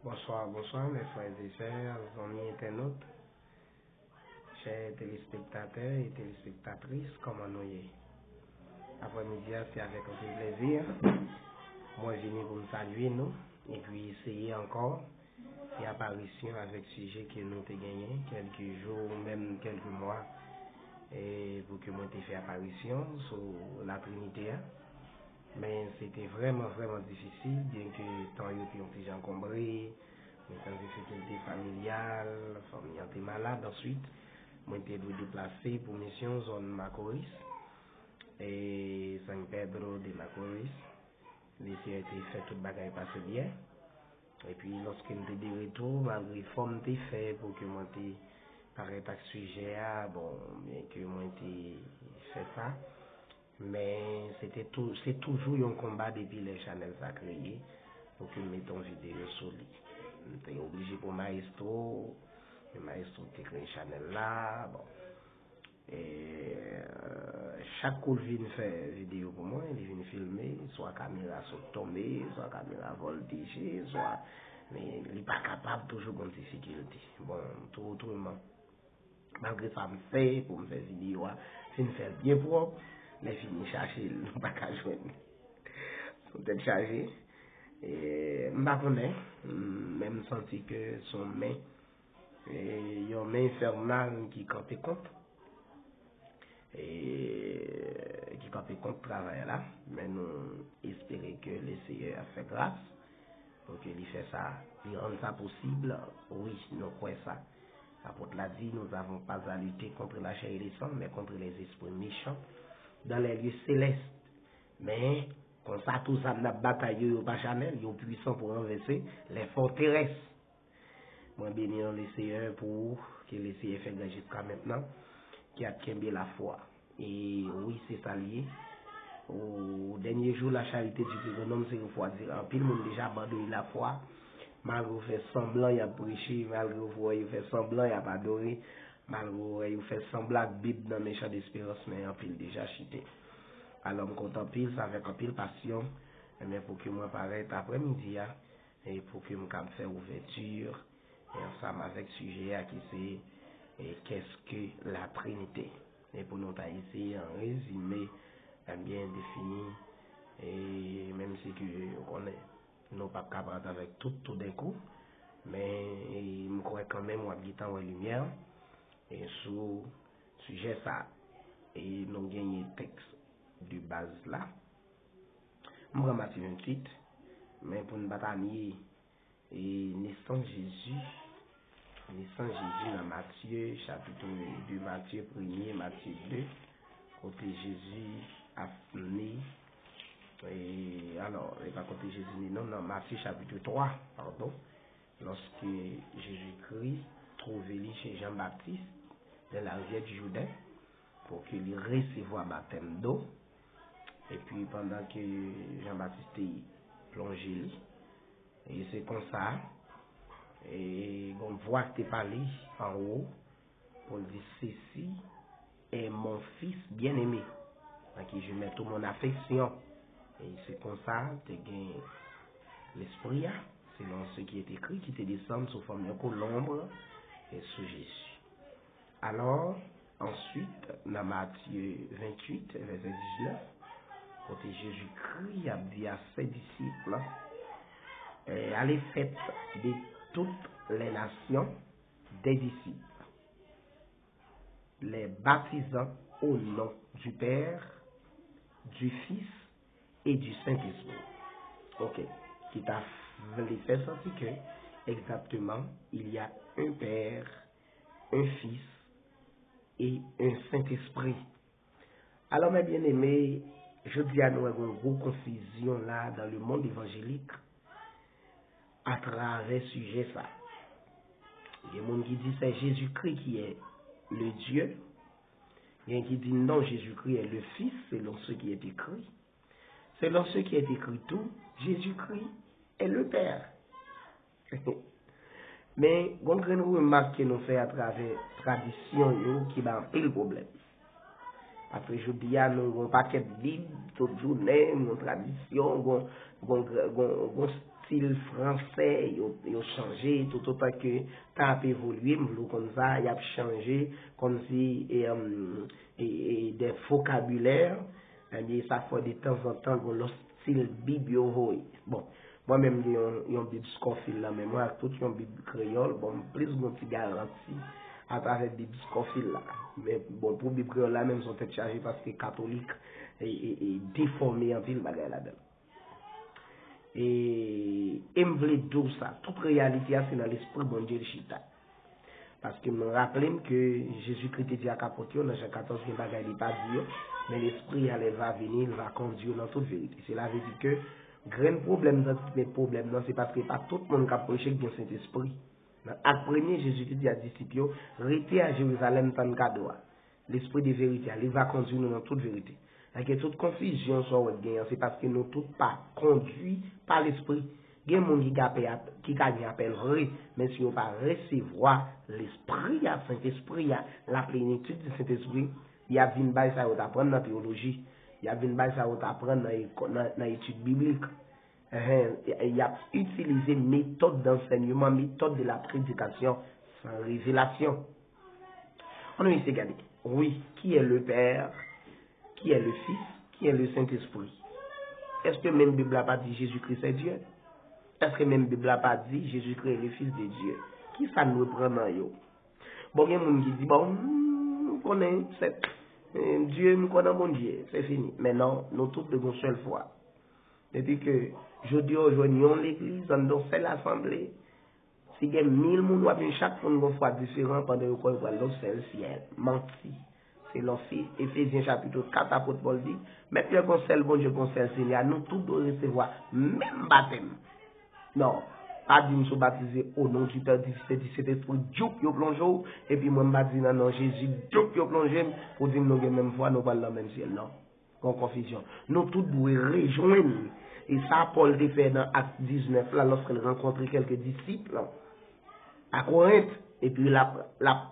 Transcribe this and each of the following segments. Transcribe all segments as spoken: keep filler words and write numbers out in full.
Bonswa, bonswa, mes frères et sœurs, zanmi entènot, chè telespektatè e telespektatris, kòman nou ye? Aprèmidi a, se avèk anpil plezi mwen vini pou m salye nou, epi eseye ankò fè aparisyon avèk sijè ke nou te genyen kèlke jou, menm kèlke mwa, e pou ke mwen te fè aparisyon sou Latrinite a. Men se te vrèman, vrèman difisil, byenke tan yo te yon ti jan konbre, men tan difikilte familyal, fanmi an te malad, answit, mwen te dwe deplase pou misyon zòn Macoris, e San Pedro de Macoris. Leseyè te fè tout bagay pase byen. Epi, lòske m te de retou, malgre efò m te fè pou ke mwen te parèt ak sijè a, bon, byenke mwen te fè sa, men se te tou, se toujou yon konba depi lè chanèl sa kreye, pou ke m mete yon videyo sou li. M te oblije pou Maestro, men Maestro te kreye chanèl la, bon. E, chak kou l vin fè videyo pou mwen, li vin filme, swa kamera sot tonbe, swa kamera vòltije, swa, men li pa kapab, toujou gon difikilte. Bon, tou otreman, malgre sa m fè pou m fè videyo a, fin fè l byen pwòp, lè fini chache l, nou pa ka jwenn. Son tèt chaje. E, m pa konnen, men m santi ke son men, e, yon men enfènal ki kanpe kont, e, ki kanpe kont travay la. Men nou espere ke Leseyè ap fè gras pou ke li fè sa, li rann sa posib. Wi, nou kwè sa. Apot la di, nous avons pas à lutter contre la chair et le sang, mais contre les esprits méchants dans les lieux célestes. Men, konsa tou zam n ap batay yo, yo pa chanèl, yo pwisan pou ranvèse les forteresses. Mwen beni nan Leseyè pou ke Leseyè fè gras jiska mentnan, ki ap kenbe lafwa. E wi, se sa l ye. O dènye jou, la charité du plus grand nombre se refroidir. Anpil moun deja abandone lafwa, malgre yo fè sanblan y ap preche, malgre yo fè, yo fè sanblan y ap adore, malgre yo fè sanblan ak Bib nan men Chan Desperans, men anpil deja chite. Alò, m kontan anpil, se avèk anpil pasyon, ebyen, pou ke mwen parèt aprèmidi a, e pou ke m kab fè ouvèti, e ansanm avèk sijè a ki se, e, qu'est-ce que la Trinité? E pou nou ta eseye an rezime, ebyen, defini, e menm si ke ou konnen nou p ap kapab avèk tout toudenkou, men, e, m kwè kanmenm w ap gentan wè limyè, e, sou sijè sa. E nou genyen tèks de baz la. M pran Matye venntuit, men pou n pa ta nye, e, nesans Jezi, nesans Jezi nan Matye, chapit de Matye premye, Matye de, kote Jezi ap ne, e, alò, e pa kote Jezi ne, non, nan Matye chapit twa, padon, lorsque Jésus-Christ trouve li chez Jean-Baptiste, dans la rivière du Jourdain, pou ke li resevwa batèm dlo. Epi, pandan ke Jan Batis te plonje li, e se konsa, e gon vwa ki te pale anwo pou l di, ceci est mon fils bien-aimé, en qui je mets toute mon affection. E se konsa, te gen Lespri a, selon ce qui est écrit, ki te desann sou fòm yon kolonb, e sou Jezi. Alò, answit, nan Matye venntuit, vèsè diznèf, kote Jezikri ap di a se disip, e, allez, faites de toutes les nations des disciples, les baptisant au nom du Père, du Fils et du Saint-Esprit. Ok. Ki ta vle fè santi ke, egzakteman, il y a un Père, un Fils et un Saint-Esprit. Alò, mes bien-aimés, jodi a nou wè gon gwo konfizyon la dans le monde évangélique atravè sijè sa. Gen moun ki di c'est Jésus-Christ qui est le Dieu. Gen ki di non, Jésus-Christ est le Fils, selon ce qui est écrit. Selon ce qui est écrit tou, Jésus-Christ est le Père. Men, gon grenn remak ke nou fè atravè tradisyon yo ki bay anpil pwoblèm. Paske jodi a, nou gon pakèt Bib, tout jounen, gon tradisyon, gon, gon, gon, gon stil fransè, yo, yo chanje, toutotan ke tan ap evolye, m vle w konn sa, y ap chanje, kòmsi, e, em, e, e, de vokabilè, ebyen, sa fè detanzantan, gon lòt stil Bib yo voye. Bon, mwen menm, gen yon, yon Bib Scofield nan men mwen, ak tout yon Bib kreyòl, bon, m plis gon ti garanti atravè Bib Scofield la. Men, bon, pou Bib kreyòl la, menm, se yon tèt chaje, paske katolik, e, e, e defòme anpil bagay ladan l. E, e m vle di w sa, tout reyalite a se nan Lespri Bondye l chita. Paske m raple m ke Jezikri te di ak apot yo nan Jan katòz, gen bagay li pa di yo, men Lespri a, lè l va vini, l va kondui yo nan tout verite. Sela vle di ke grenn pwoblèm nan, ti tèt pwoblèm nan, se paske pa tout moun k ap preche k gen Sentespri. Nan Ak premye, Jezi te di a disip yo, rete a Jerizalèm tann kado a. Lespri de verite a, li va kondui nou nan tout verite. Paske tout konfizyon sa w wè k genyen an, se paske nou tout pa kondui pa Lespri. Gen moun ki ka, ki ka gen apèl vre, men si yo pa resevwa Lespri a, Sentespri a, la plenitid di Sentespri, y ap vin bay sa yo t aprann nan teyoloji, y ap vin bay sa yo t aprann nan, nan, nan etid biblik. Enhen, y ap itilize méthode d'enseignement, méthode de la prédication sans révélation. Ann nou eseye gade. Wi, qui est le Père, qui est le Fils, qui est le Saint-Esprit? Èske menm Bib la pa di Jezikri se Dye? Èske menm Bib la pa di Jezikri est le Fils de Dieu? Kisa n dwe pran nan yo? Bon, gen moun ki di, bon, m konnen se, eh, Dye, m kwè nan Bondye, se fini. Men non, nou tout de gon sèl fwa. Depi ke jodi a w jwenn yon legliz anndan yon sèl asanble, si gen mil moun w ap jwenn, chak moun gon fwa diferan pandan yo kwè yo pral nan yon sèl syèl. Manti. Selon fi, Efezyen chapit kat, apot Pòl di, men gon sèl Bondye, gon sèl Senyè, nou tout dwe resevwa menm batèm. Non, pa di m si w batize o non di Pè, di Fis e di Sentespri, djoup yo plonje w, epi mwen m batize nan non Jezi, djoup yo plonje m, pou di m nou gen menm fwa, nou pral nan menm syèl. Non. Gon konfizyon. Nou tout dwe rejwenn. E sa Pòl te fè nan Ak diznèf la, lòske l rankontre kèlke disip a Korent, epi l ap, l ap,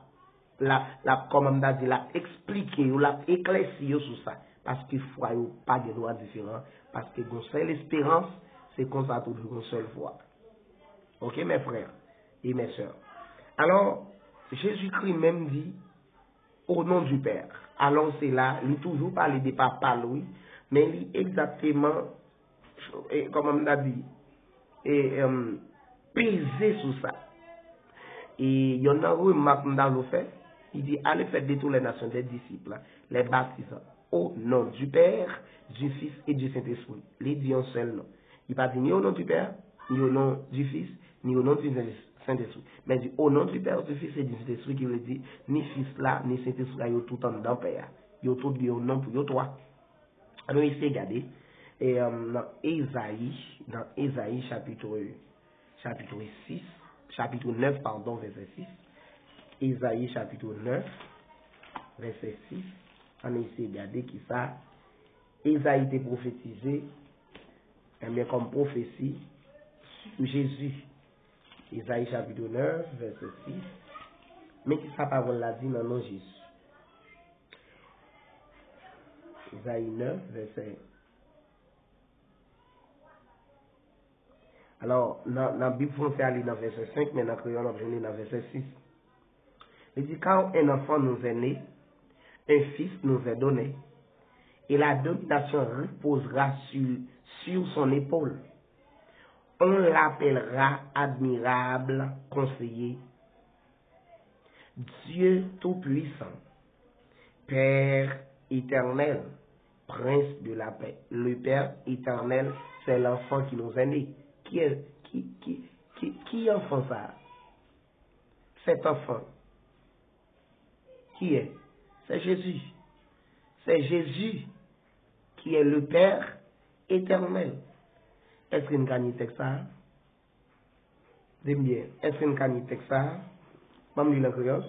l ap, l ap, kòman m ta di, l ap eksplike yo, l ap eklèsi yo sou sa. Paske fwa yo pa gen dwa diferan, paske gon sèl esperans, se konsa tou gon sèl fwa. Ok, mes frères et mes sœurs. Alò, Jezikri menm di, au nom du Père. Alò, se la, li toujou pale de papa l, wi, men li egzakteman, e, kòman m ta di, e, em, peze sou sa. E yonn nan remak m ta vle w fè, li di, allez faire de toutes les nations des disciples, les baptisant au nom du Père, du Fils et du Saint-Esprit. Li di yon sèl non. Li pa di ni au nom du Père, ni au nom du Fils, ni au nom du Saint-Esprit. Men di, au nom du Père, du Fils et du Saint-Esprit, ki vle di, ni Fis la, ni Sentespri a, yo tout anndan Pè a. Yo tout gen yon non pou yo twa. Ann nou eseye gade, e, nan Ezayi, nan Ezayi chapit, chapit sis, chapit nèf, padon, vèsè sis. Ezayi chapit nèf, vèsè sis. Ann nou eseye gade kisa Ezayi te pwofetize, ebyen, kòm pwofesi sou Jezi. Ezayi chapit nèf, vèsè sis. Men kisa pawòl la di nan non Jezi. Ezayi nèf, vèsè. Alò, nan, nan Bib fransè a, li nan vèsè senk, men nan kreyòl, w ap jwenn li nan vèsè sis. Li di, car un enfant nous est né, un fils nous est donné, et la domination reposera sur, sur son épaule. On l'appellera admirable conseiller, Dieu tout-puissant, Père éternel, Prince de la paix. Le Père éternel, c'est l'enfant qui nous est né. Qui est, qui, qui, qui, qui enfant ça? Cet enfant, qui est? C'est Jésus. C'est Jésus qui est le Père éternel. Èske n ka li tèks sa a? Di m byen, èske n ka li tèks sa a? Ban m li l an kreyòl.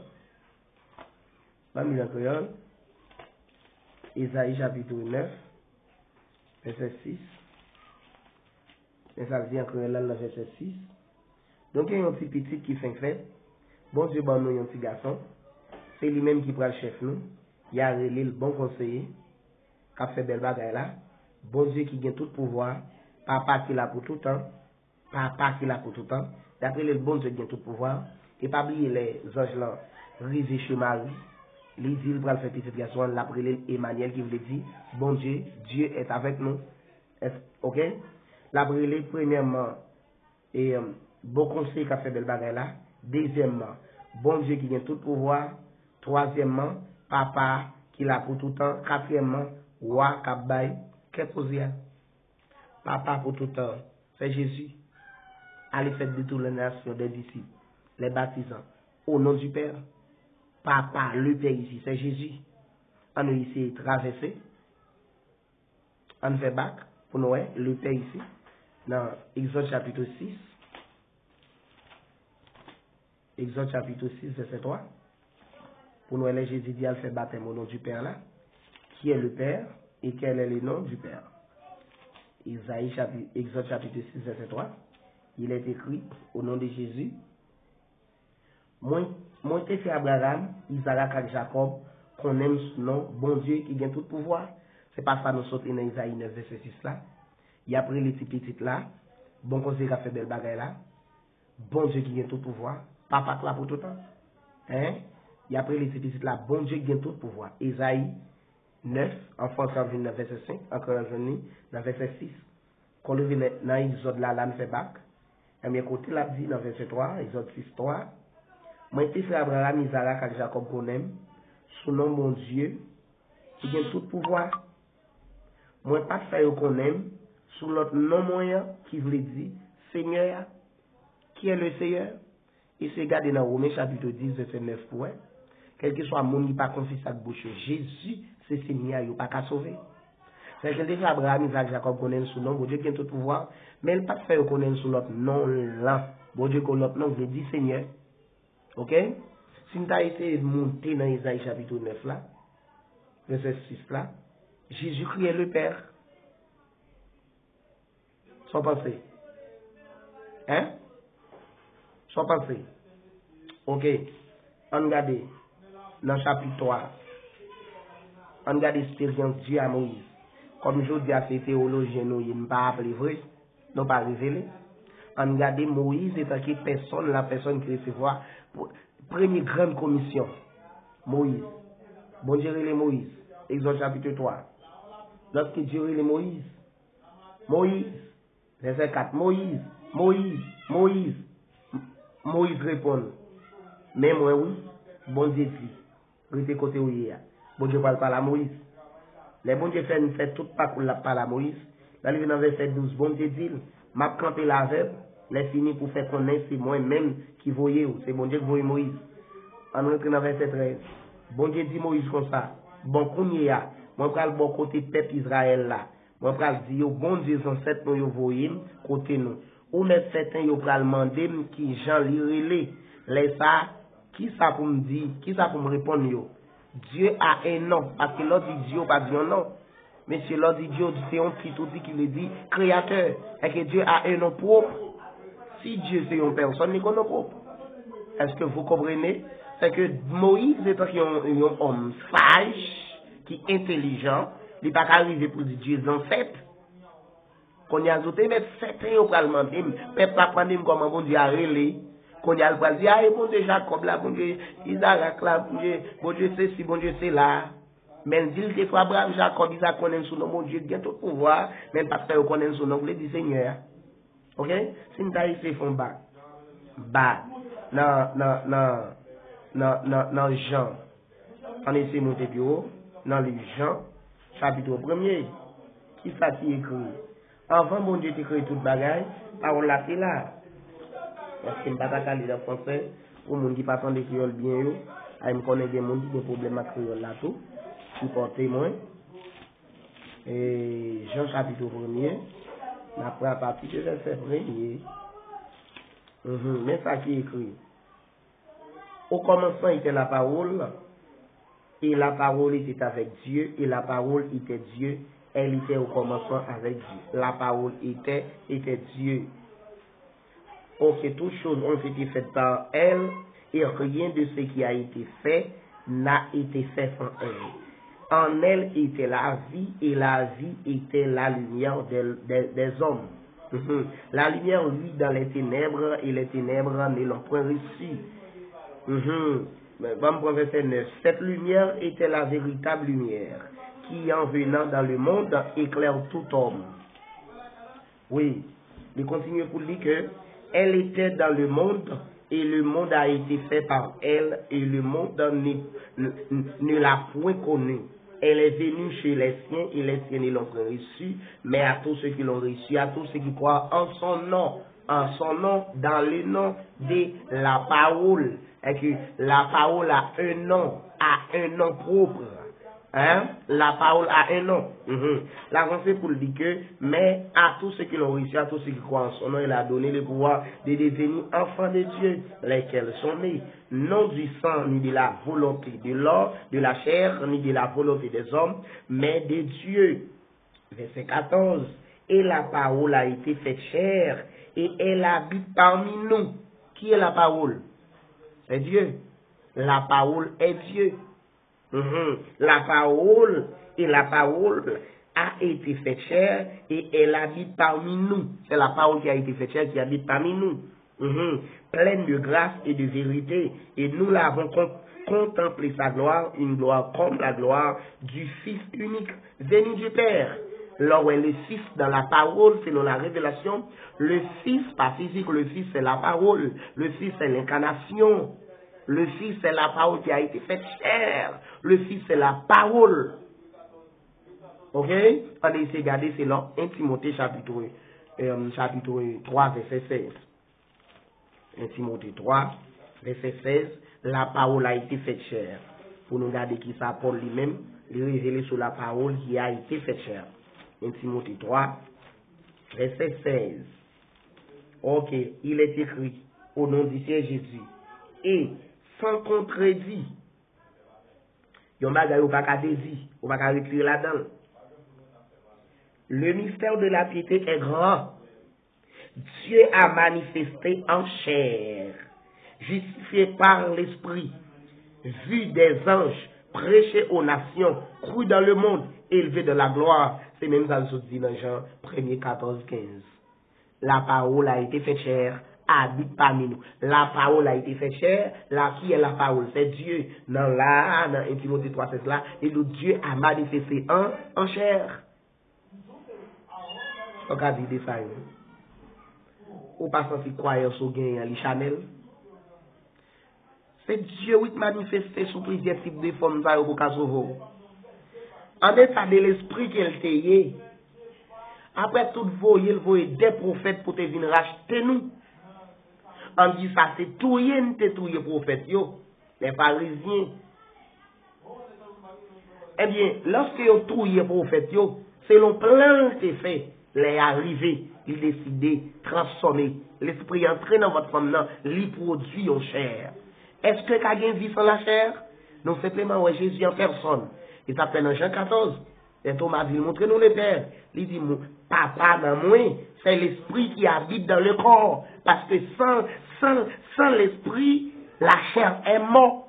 Ban m li l an kreyòl. Ezayi chapit nèf, vèsè sis. Men sa l di an kreyòl la nan vèsè sis. Nou gen yon ti pitit ki fenk fèt. Bondye ban nou yon ti gason. Se li menm ki pral chèf nou. Y a rele l Bon Konseye, k ap fè bèl bagay la. Bondye ki gen tout pouvwa, Papa ki la pou toutan. Papa ki la pou toutan. Y ap rele l Bondye ki gen tout pouvwa. E pa bliye lè zanj lan rive che Mari, li di l pral fè pitit gason an, l ap rele l Emanyèl, ki vle di Bondye, Dieu est avec nous. Est, ok? L ap rele premyèman e, bon konseye k ap fè bèl bagay la. Dezyèmman, Bondye ki gen tout pouvwa. Twazyèmman, Papa ki la pou toutan. Katriyèmman, Wa k ap bay kè poze a. Papa pou toutan, Sè Jezi. Allez faire de toutes les nations des disciples, les baptisant au nom du Père. Papa, le Père ici, c'est Jésus. Ann nou eseye travèse. Ann fè bak pou nou wè le Père ici. Nan Egzòd chapit sis. Egzòd chapit sis, vèsè twa. Pou nou wè lè Jezi di al fè batèm au nom du Père la. Qui est le Père et quel est le nom du Père? Ezayi chapi-, Egzòd chapit sis, vèsè twa. Il est écrit, au nom de Jésus, Mwen, mwen te fè Abraram, Izarak ak Jakòb konnen m sou non Bondye ki gen tout pouvwa. Se pa sa nou sot li nan Ezayi nèf vèsè sis la? Y ap rele ti pitit la, bon konseye k ap fè bèl bagay la, Bondye ki gen tout pouvwa, Papa k la pou toutan. Hein? Y ap rele ti pitit la, Bondye ki gen tout pouvwa. Ezayi nèf, an fransè an vin nan vèsè senk, an kreyòl jwenn li nan vèsè sis. Kon nou vin nan Egzòd la, la n fè bak. Ebyen, kote l ap di nan vèsè twa, Egzòd sis twa, Mwen te fè Abraram, Izarak ak Jakòb konnen m sou non Bondye ki gen tout pouvwa. Mwen pa t fè yo konnen m sou lòt non mwen an, ki vle di Senyè a. Qui est le Seigneur? Eseye gade nan Women chapit dis, vèsè nèf pou wè. Kèlkeswa moun ki pa konfese ak bouch yo Jezi se Senyè a, yo pa ka sove. Sèke l te fè Abraram, Izarak, Jakòb konnen l sou non Bondye ki gen tout pouvwa, men l pa t fè yo konnen l sou lòt non l lan. Bondye ke lòt non vle di Senyè. Ok? Si n ta eseye moute nan Ezayi chapit nèf la, vèsè sis la, Jésus criait le Père. Sa w panse? Hein? Sa w panse? Ok. Ann gade nan chapit twa. Ann gade esperyans Dye a Moyiz. Kòm jodi a se teyolojyen nou ye, n pa aple vre, nou pa revele. Ann gade Moyiz etanke pèsòn, la pèsòn ki resevwa premye grann komisyon. Moyiz. Bondye rele Moyiz. Egzòd chapit twa. Lòske Dye rele Moyiz, Moyiz, vèsè kat, Moyiz, Moyiz, Moyiz. Moyiz reponn, Men mwen wi, Bondye di, rete kote w ye a. Bondye pral pale a Moyiz. Lè Bondye fè n fè tout pakou l ap pale a Moyiz, lè l rive nan vèsè douz, Bondye di l, M ap kanpe la avè w, lè fini pou fè konnen se mwen menm ki voye w, se Bondye ki voye Moyiz. Ann rantre nan vèsè trèz. Bondye di Moyiz konsa, Bon, kounye a, mwen pral bò kote pèp Izrayèl la. Mwen pral di yo, Bondye zansèt nou yo voye m kote nou. Ou mèt sèten yo pral mande m ki jan li rele. Lè sa a, ki sa pou m di, ki sa pou m reponn yo? Dieu a un nom, paske lè w di Dye, ou pa di yon non. Mesye, lè w di Dye, ou di se yon tit, ou di ki vle di kreyatè. Sèke Dieu a un nom propre. Si Dye se yon pèsòn, li gen non pwòp. Èske vous comprenez? Sèke Moyiz, etanke yon, yon òm saj, ki entelijan, li pa ka rive pou l di Dye zansèt. Kounye a, zot te mèt sèten yo pral mande m, pèp la ap mande m kòman Bondye a rele. Kounye a, l pral di, a, e Bondye Jakòb la, Bondye Izarak la, Bondye, Bondye sesi, Bondye sela. Men l di l te fè Abraram, Jakòb, Izarak konnen l sou non Bondye ki gen tout pouvwa, men l pa t fè yo konnen l sou non k vle di Senyè a. Ok? Si n ta eseye fè yon bak, bak nan, nan, nan, nan, nan, nan Jan, ann eseye monte pi wo, nan liv Jan, chapit premye, ki sa ki ekri? Anvan Bondye te kreye tout bagay, pawòl la te la. Paske m pa ta ka li l an fransè, pou moun ki pa tande kreyòl byen yo, ay m konnen gen moun ki gen pwoblèm ak kreyòl la tou, sipòte mwen. E, Jan chapit premye, n ap pran apati de vèsè premye. Mhm, men sa ki ekri. Au commencement était la parole, et la parole était avec Dieu, et la parole était Dieu. Elle était au commencement avec Dieu. La parole était, était Dieu. Ok, toutes choses ont été faites par elle, et rien de ce qui a été fait n'a été fait sans elle. En elle était la vie, et la vie était la lumière des, des, des hommes. Mhm. La lumière luit dans les ténèbres et les ténèbres ne l'ont point reçue. Mhm. Ban m pran vèsè nèf. Cette lumière était la véritable lumière qui, en venant dans le monde, éclaire tout homme. Wi, li kontinye pou l di ke elle était dans le monde et le monde a été fait par elle et le monde ne, ne, ne l'a point connue. Elle est venue chez les siens et les siens ne l'ont point reçue, mais à tous ceux qui l'ont reçue, à tous ceux qui croient en son nom, en son nom, dans le nom de la parole. Et que la parole a un nom, a un nom propre. Hein? La parole a un nom. Mhm. L avanse pou l di ke, mais à tous ceux qui l'ont reçu, à tous ceux qui croient en son nom, il a donné le pouvoir de devenir enfants de Dieu, lesquels sont nés, non du sang, ni de la volonté de l'homme, de la chair, ni de la volonté des hommes, mais de Dieu. Verset quatorze. Et la parole a été faite chair, et elle habite parmi nous. Qui est la parole? C'est Dieu. La parole est Dieu. Mhm. La parole, et la parole a été faite chair, et elle habite parmi nous. C'est la parole qui a été faite chair qui habite parmi nous. Mhm. Pleine de grâce et de vérité. Et nous l'avons con- contemplé sa gloire, une gloire comme la gloire du Fils unique venu du Père. Lè w wè le Fils dans la parole, selon la révélation, le Fils, pas physique, le Fils c'est la parole, le Fils c'est l'incarnation, le Fils c'est la parole qui a été faite chair, le Fils c'est la parole. Ok? Ann eseye gade selon en Timote chapit, euh, chapit twa, vèsè sèz. En Timote twa, vèsè sèz, la parole a été faite chair. Pou nou gade ki sa Pòl li menm, li revele sou la parole qui a été faite chair. En Timote twa, vèsè sèz. Ok, il est écrit, au nom du Seigneur Jésus, et sans contredit. Yon bagay ou pa ka dezi, ou pa ka retire ladan l. Le mystère de la piété est grand. Dieu a manifesté en chair, justifié par l'Esprit, vu des anges, prêché aux nations, cru dans le monde, élevé dans la gloire. Se menm sa l sot di nan Jan premye katòz kenz. La parole a été faite chair, habite parmi nous. La parole a été faite chair, la, qui est la parole? C'est Dieu. Nan la, nan en Timote twa sèz la, li di Dieu a manifesté en, en chair. Sa w ka di de sa yo? Ou pa santi kwayans ou genyen an, li chanèl? Se Dye wi k manifeste sou plizyè tip de fòm sa yo pou ka sove w. An eta de lespri ke l te ye. Apre tout voye, l voye de pwofèt pou te vin rachte nou. An di sa se touye n te touye pwofèt yo, lè Farizyen. Ebyen, lòske yo touye pwofèt yo, selon plan l te fè, lè a rive, li deside transfòme. Lespri antre nan vant fanm nan, li pwodui yon chè. Èske ka gen vi san lachè? Nou senpleman wè Jezi an pèsòn. E sa fè nan Jan katòz, lè Toma di l, montre nou Lepè. Li di, Papa nan mwen, c'est l'esprit qui habite dans le corps. Parce que sans, sans, sans l'esprit, la chair est morte.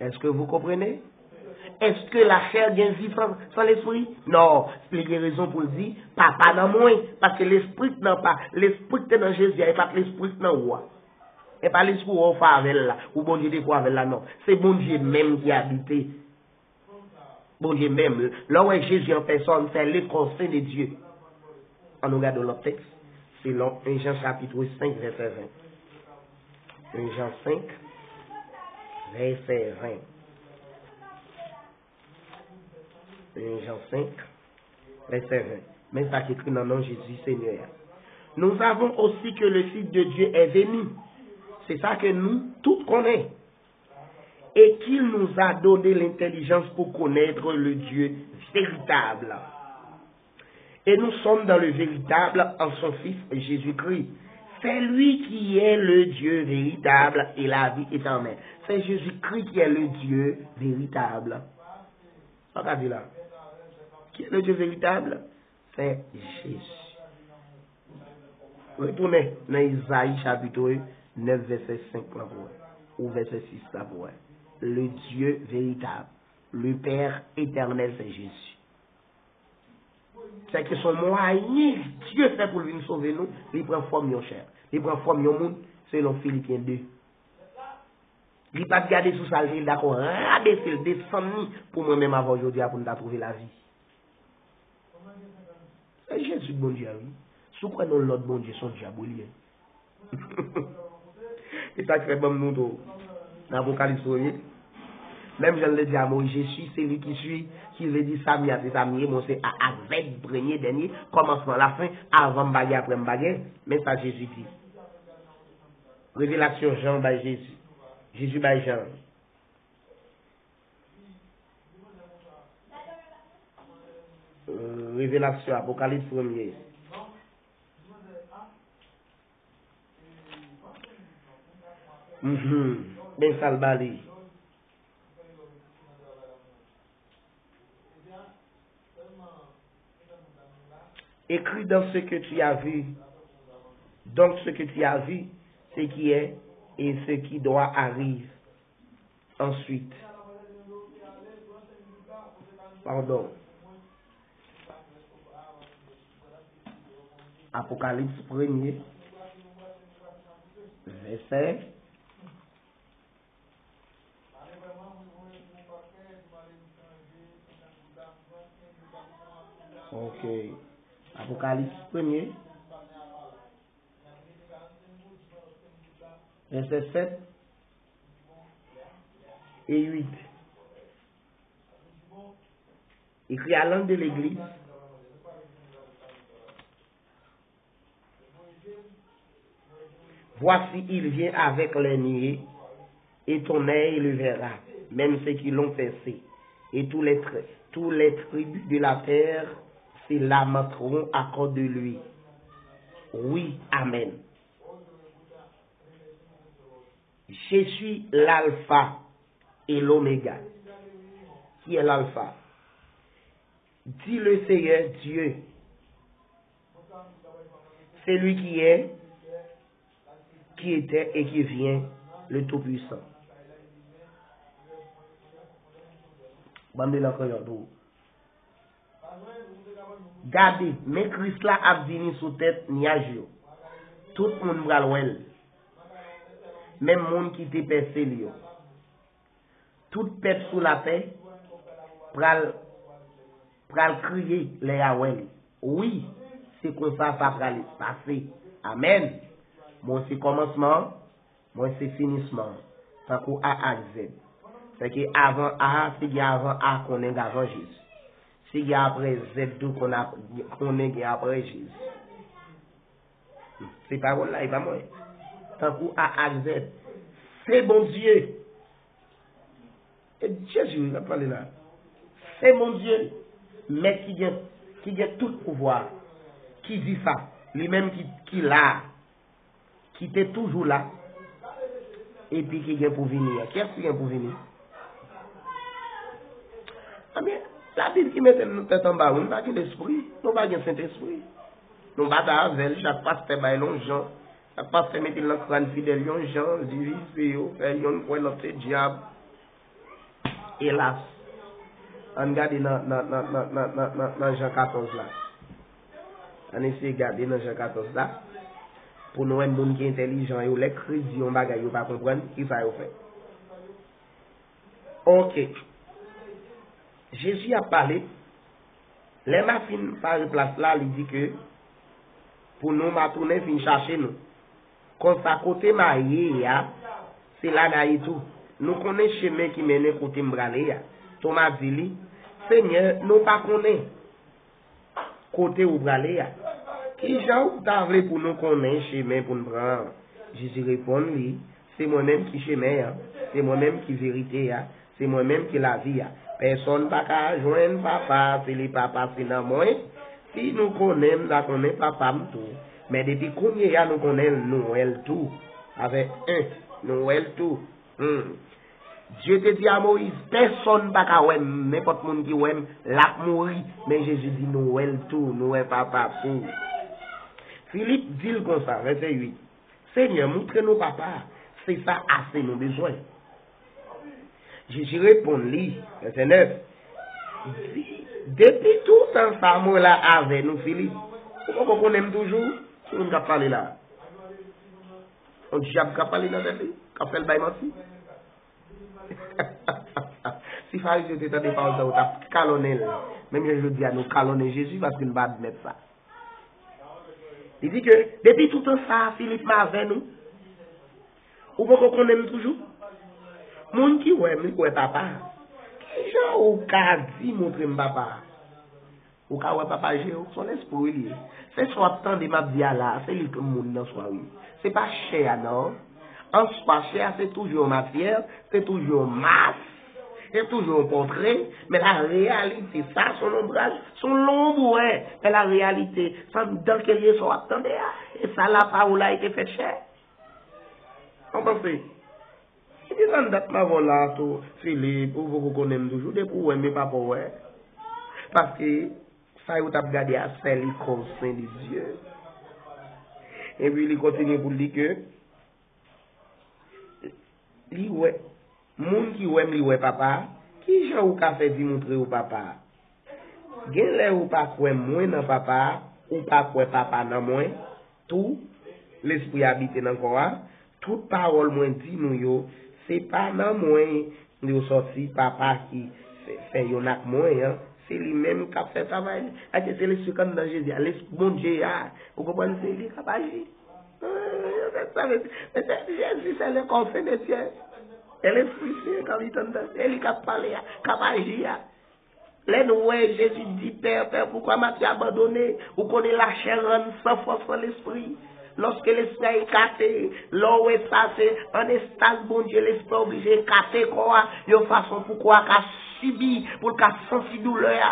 Est-ce que vous comprenez? Èske lachè gen vi san, san lespri? Non. Li gen rezon pou l di, Papa nan mwen. Paske lespri k nan pa, lespri k te nan Jezi a, e pa t lespri k nan ou a. E pa lespri ou a ou fè avè l la, ou Bondye te fè avè l la, non. Se Bondye menm ki abite. Bondye menm. Lè w wè Jezi an pèsòn, c'est le corps saint de Dieu. Ann nou gade yon lòt tèks. Selon en Jan chapit senk, vèsè ven. En Jan senk, vèsè ven. En Jan senk, vèsè ven. Men sa ki ekri nan non Jezi Senyè a. Nous savons aussi que le Fils de Dieu est venu. Se sa ke nou tout konnen. Et qu'il nous a donné l'intelligence pour connaître le Dieu véritable. Et nous sommes dans le véritable en son Fils Jésus-Christ. C'est lui qui est le Dieu véritable et la vie éternelle. C'est Jésus-Christ qui est le Dieu véritable. Sa w ka di la? Qui est le Dieu véritable? C'est Jésus. Retounen nan Izayi chapit nèf, vèsè senk la pou wè, ou vèsè sis la pou wè. Le Dieu véritable, le Père éternel, c'est Jésus. Sèke se yon mwayen Dye fè pou l vin sove nou, li pran fòm yon chè. Li pran fòm yon moun, selon Filipyen de. Li pa t gade sou sa l te, li dakò rabese l, desann li pou mwen menm avè w jodi a pou n ta twouve lavi. Se Jezi k Bondye a, wi. Si w kwè nan yon lòt Bondye, se yon dyab ou li ye. E sa k fè ban m nou tou. Nan Apokalips premye. Menm jan l te di a Moyiz, je suis celui qui suis, ki vle di sa m ye a, se sa m ye, mwen se A ak Z, premye, dènye, kòmansman, lafen, avan m pa gen, apre m pa gen. Men sa Jezi di. Revelasyon Jan bay Jezi. Jezi bay Jan. Revelasyon, Apokalips premye. Mhm. Men sa l ba li. Écris donc ce que tu as vu. Donc ce que tu as vu, ce qui est et ce qui doit arriver ensuite. Pardon. Apokalips premye, vèsè. Ok. Apokalips premye, vèsè sèt e uit. Écrit à l'ange de l'église. Voici, il vient avec les nuées, et ton œil le verra, même ceux qui l'ont percé, et tous les, tri- tous les tribus de la terre se lamenteront à cause de lui. Oui, Amen. Je suis l'alpha et l'oméga. Qui est l'alpha? Dit le Seigneur Dieu, celui qui est, qui était et qui vient, le Tout-Puissant. Ban m li l an kreyòl pou ou. Gade, men Kris la ap vini sou tèt nyaj yo. Tout moun pral wè l. Menm moun ki te pèse l yo. Tout pèp sou latè pral, pral kriye lè y a wè l. Wi, se konsa sa pral pase. Amèn. Mwen se kòmansman an, mwen se finisman an. Tankou A ak Z. Sèke avan A, si gen avan A, konnen gen avan Jezi. Si gen apre Z tou, konnen gen apre Jezi. Se pawòl la, e pa mwen. Tankou A ak Z. Se Bondye. E Jezi wi k ap pale la. Se Bondye, Mèt ki gen, ki gen tout pouvwa, ki di sa, li menm ki, ki la, ki te toujou la, epi ki gen pou vini an. Kiyès ki gen pou vini? Ebyen, Labib ki mete n tèt anba, wi, nou pa gen lespri, nou pa gen Sentespri. Nou pa ta avè l, chak pastè bay l yon jan, chak pastè mete l nan kràn fidèl yon jan, divize yo, fè yonn kwè lòt se dyab. Elas. Ann gade nan, nan, nan Jan katòz la. Ann eseye gade nan Jan katòz la. Pou nou wè moun ki entèlijan yo, lè Kris di yon bagay yo pa konprann, kisa yo fè? Ok. Jezi ap pale. Lè m a fin pare plas la, li di ke pou nou, m a tounen vin chache nou. Konsa, kote m a ye a, se la n a ye tou. Nou konnen chemen ki mennen kote m prale a. Toma di li, Senyè, nou pa konnen kote ou prale a. Kijan ou ta vle pou nou konnen chemen pou n pran an? Jezi reponn li, Se mwen menm ki chemen an, se mwen menm ki verite a, se mwen menm ki lavi a. Pèsonn pa ka jwenn Papa si li pa pase nan mwen. Si nou konnen m, n a konnen Papa m tou. Men depi kounye a nou konnen l, nou wè l tou. Avèk en, nou wè l tou. Hmm. Dye te di a Moyiz, pèsonn pa ka wè m, nenpòt moun ki wè m, l ap mouri. Men Jezi di, nou wè l tou, nou wè Papa tou. Filip di l konsa, vèsè uit, Senyè, moutre nou Papa a, se sa ase nou bezwen. Jezi reponn li, vèsè nèf, di, Depi toutan sa mwen la avè nou, Filip, ou poko konnen m toujou? Ki moun k ap pale la? Yon dyab k ap pale nan tèt li, k ap fè l bay manti. Si Farizyen yo te tande pawòl sa, yo t ap kalonnen l. Menm jan jodi a nou kalonnen Jezi paske n pa admèt sa. Li di ke depi toutan sa a, Filip, m avè nou. Ou poko konnen m toujou? Moun ki wè m, li wè Papa. Kijan ou ka di montre m Papa a? Ou ka wè Papa je w, se yon lespri wi li ye. Se sa w ap tande m ap di a la a, se li k moun nan swa wi. Se pa chè a non. An swa, chè a se toujou yon matyè, se toujou yon mas, se toujou yon pòtre, men la reyalite, sa se yon lonbraj, se yon lonb ou wè, men la reyalite, se anndan ke l ye sa w ap tande a, e sa la pawòl la e te fèt chè. Ou panse? Epi sa n dat m avè w la tou, Filip, ou poko konnen m toujou, depi w wè m e Papa w wè. Paske sa yo t ap gade a, sèl ikon Sen de Dye. Epi li kontinye pou l di ke li wè, moun ki wè m, li wè Papa. Kijan ou ka fè di montre yo Papa? Genlè ou pa kwè mwen nan Papa a, ou pa kwè Papa nan mwen tou. Lespri abite nan kò a. Tout pawòl mwen di nou yo, se pa nan mwen yo sòti, Papa ki fè, fè youn ak mwen an, se li menm k ap fè travay li. Paske se lespri k anndan Jezi a, lespri Bondye a, ou konprann, se li k ap aji. Ah, sa vle di, men se Jezi, se le kò Sen de Dye. Se Lespri Sen k abite anndan, se li k ap pale a, k ap aji a. Lè n wè Jezi di, Pè, Pè, poukwa m ap abandone? Ou konnen lachè rann san fòs an lespri. Lòske lespri a ekate, lè w wè sa, se an estaz Bondye, lespri a oblije ekate kò a, yon fason pou kò a ka sibi, pou l ka santi doulè a.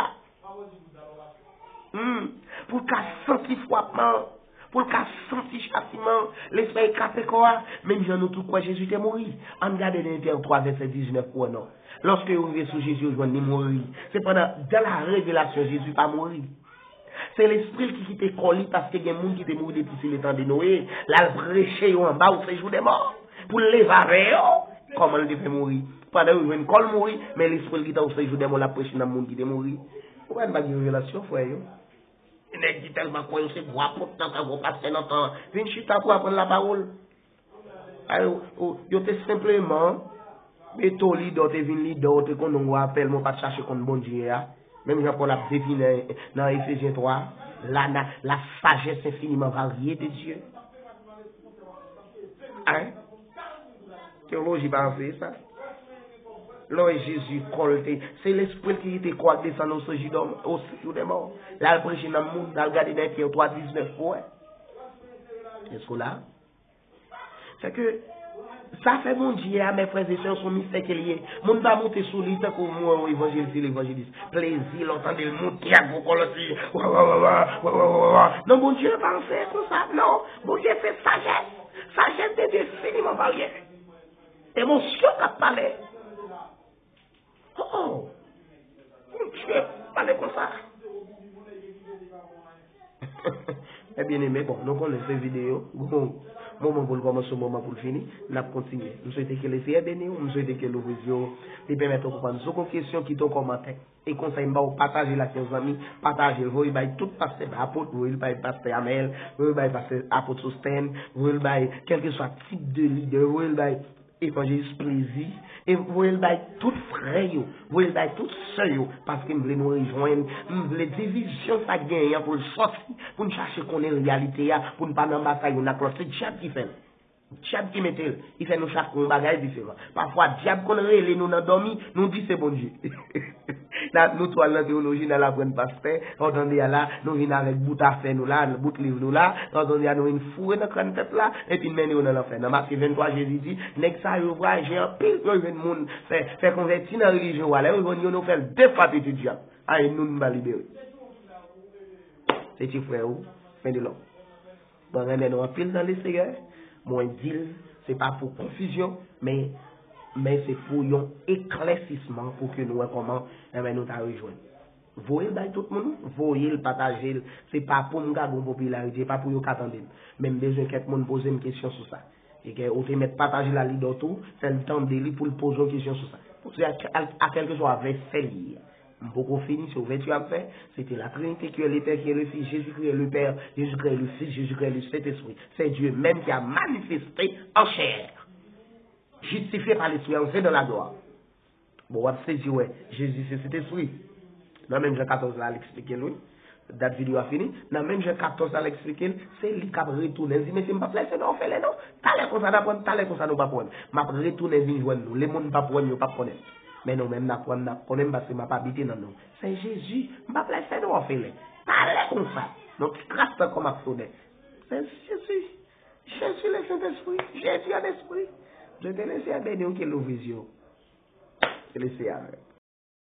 Hmm. Pou l ka santi frapman, pou l ka santi chatiman, lespri a ekate kò a, menm jan nou tout kwè Jezi te mouri. Ann gade nan Etè twa vèsè diznèf pou wè non. Lòske yo rive sou Jezi, yo jwenn li mouri. Sepandan, dans la révélation, Jezi pa mouri. Se lespri l ki kite kò li, paske gen moun ki te mouri depi si letan de Noye. L al preche yo anba au séjour des morts. Pou l leve avè yo, kòman l te fè mouri? Pandan yo jwenn kò l mouri, men lespri l ki te au séjour des morts, l ap preche nan moun ki te mouri. Ou pa gen revelasyon, frè yo. Nèg ki tèlman kwè yo se gwo apot nan tan, gwo pastè nan tan, vin chita pou aprann lapawòl. Ay, ou, yo te senpleman mete w lidè, w te vin lidè, w te konn yon rapèl, men w pa t chache konn Bondye a. Menm jan Pòl ap defini nan Efezyen twa, la, na- la sagesse infiniment variée de Dieu. Hein? Teyoloji pa anseye sa. Lè w wè Jezi kò l te, se lespri l ki kite kò a desann au séjour des morts. L al preche nan moun, l al gade nan Etè twa diznèf pou wè. Èske w la? Se ke zafè Bondye a, mes frères et sœurs, se yon mistè ke l ye. Moun pa moute sou li tankou m wè yon evanjelis, se levanjelis. Plezi, lè w tande l moute ak gwo kòlòs li. Wa, wa, wa, wa, wa, wa, wa, wa. Non, Bondye pa anseye konsa. Non, Bondye se sajès. Sajès de Dye finiment variée. Emosyon k ap pale. Oh! Bondye pale konsa. Ebyen, men bon, nou konnen se videyo. Bon, moman pou l kòmanse, moman pou l fini. N ap kontinye. M swete ke Leseyè beni w. M swete ke l ouvri zye w. Li pèmèt ou konprann. Si w gen kesyon, kite yon kòmantè. E konsèy m ba w, pataje l ak yon zanmi. Pataje l, voye l bay tout pastè, apot, voye l bay pastè Amèl, voye l bay pastè apot Sostèn, voye l bay kèlkeswa tip de lidè, voye l bay evanjelis Plezi, e voye l bay tout frè yo, voye l bay tout sè yo, paske m vle nou rejwenn, m vle divizyon sa k genyen an pou l sòti, pou n chache konnen reyalite a, pou n pa nan batay youn ak lòt. Se dyab ki fè l. Dyab ki mete l, li fè nou chak yon bagay diferan. Pafwa, dyab konn rele nou nan dòmi, nou di se Bondye. N a, nou tou al nan teyoloji, n al aprann pastè, lè w tande a la, nou vin avèk bout afè nou la, bout liv nou la, lè w tande a nou vin foure nan kràn pèp la, epi n mennen yo nan lanfè. Nan Matye venntwa, Jezi di, nèg sa yo vwaje anpil pou yo jwenn moun, fè, fè konvèti nan relijyon w a. Lè yo jwenn yo, nou fè l de fwa piti dyab. Ay, nou, n pa libere. Se ti frè ou, Fenelon. Mwen renmen nou anpil nan Leseyè. Mwen di l, se pa pou konfizyon, men, men se pou yon eklèsisman pou ke nou wè kòman, enben, nou ta rejwenn. Voye l bay tout moun, voye l, pataje l. Se pa pou m ka gen yon popilarite, se pa pou yo ka tande m. Men m bezwen kèk moun poze m kesyon sou sa. E ke ou te mèt pataje l a lidè w tou, fè l tande li pou l poze yon kesyon sou sa. Poze a, a, a kèlkeswa vèsè li ye. M poko fini, se ouvèti a m fè. C'était la Trinité qui est le Père, qui est le Fils, Jésus-Christ est le Père, Jésus-Christ est le Fils, Jésus-Christ est le Saint-Esprit. C'est Dieu même qui a manifesté en chair. Justifié par l'Esprit, entré dans la gloire. Bon, w ap sezi wè, Jezi se Sentespri. Nan menm Jan katòz la, l eksplike l, wi. Dat videyo a fini. Nan menm Jan katòz la, l eksplike l, se li k ap retounen. L di, mesye, m p ap lèse nou òfelen, non. Talè konsa n ap wè m, talè konsa nou p ap wè m. M ap retounen vin jwenn nou. Lemonn p ap wè m, yo p ap konnen m. Men nou menm n ap wè m, n ap konnen m, paske m ap abite nan nou. Se Jezi, m p ap lèse nou òfelen. Talè konsa. Non, ki kras tan kò m ap tounen. Se Jezi. Jezi le Sentespri. Jezi an espri. Dieu, ke le Seyè beni w, ke l ouvri zye w. Ke le Seyè avè w.